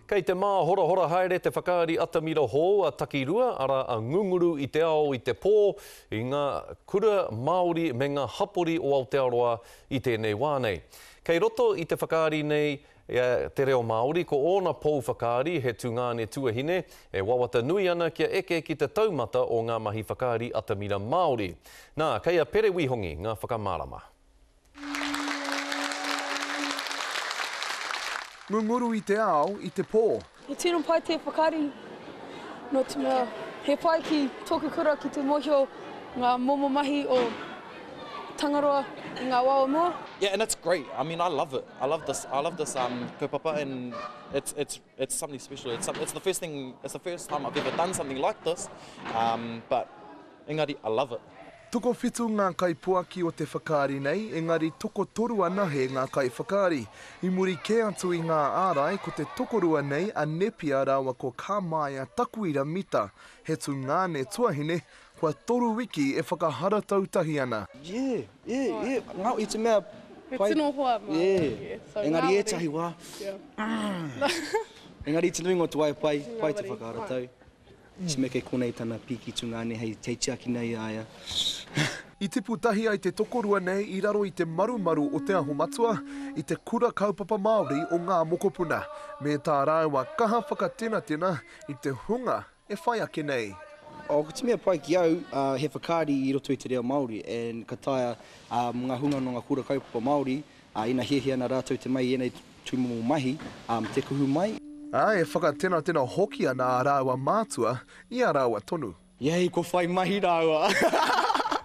Kei te māhorahora haere te whakaari atamira hou a Takirua, arā a Ngunguru i te ao i te pō, i ngā kura Māori me ngā hapori o Aotearoa i tēnei wā nei. Kei roto i te whakaari nei te reo Māori, ko ōna pou whakaari he tungāne tuahine e wawata nui ana kia eke ki te taumata o ngā mahi whakaari atamira Māori. Nā, kei a Pere Wihongi ngā whakamārama. Ngunguru i te ao, i te pō. He tino pai te whakaari nō te mea he pai ki tōku kura ki te mōhio ngā momo mahi o Tangaroa i ngā wā o mua. Yeah and it's great, I mean I love it, I love this, I love this um kaupapa and it's it's it's something special, it's it's the first thing, it's the first time I've ever done something like this um but Engari, I love it. Tokowhitu ngā kaipuaki o te whakaari nei, engari tokotoru anahe ngā kaiwhakaari. I muri kē atu i ngā ārai, ko te tokorua nei a Nepia rāua ko Kāmāia Takuira Mita, he tungāne tuahine, kua toru wiki e whakaharatau tahi ana. Yeah, yeah, yeah, ngā, i te mea pai. He tino hoa māua, yeah. So, engari ētahi wā, mm. Engari i te nuinga o te wā e pai, pai te whakaharatau. Tima kei konei tana pīki tungāne hei tiakina i a ia. I tipu tahi ai te tokorua nei i raro i te marumaru o Te Aho Matua, i te Kura Kaupapa Māori o Ngā Mokopuna, me tā rāua kaha whakatenatena i te hunga e whai ake nei. Oh, ko te mea pai ki au, he whakaari i roto i te reo Māori, and ka taea ngā hunga nō ngā kura kaupapa Māori, Ā, ina hiahia ana rātou te mai i ēnei tūmomo mahi, ā, te kuhu mai. Ā, e whakatenatena hoki ana ā rāua mātua i a rāua tonu. Yay, kua whai mahi rāua.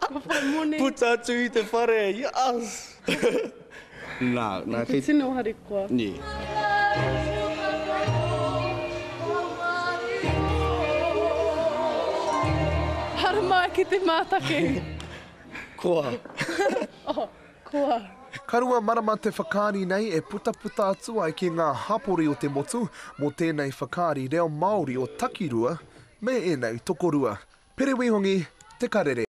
Kua whai moni. Puta atu i te whare, yes! Nā, nā, kei. Te tino harikoa. Yeah. Haramai ki te mātaki. Koa. Oh. Koa. Ka marama te whakaari nei e putaputa atu ai ki ngā hapori o te motu mō tēnei whakaari reo Māori o Takirua me ēnei tokorua. Pere Wihongi, Te Karere.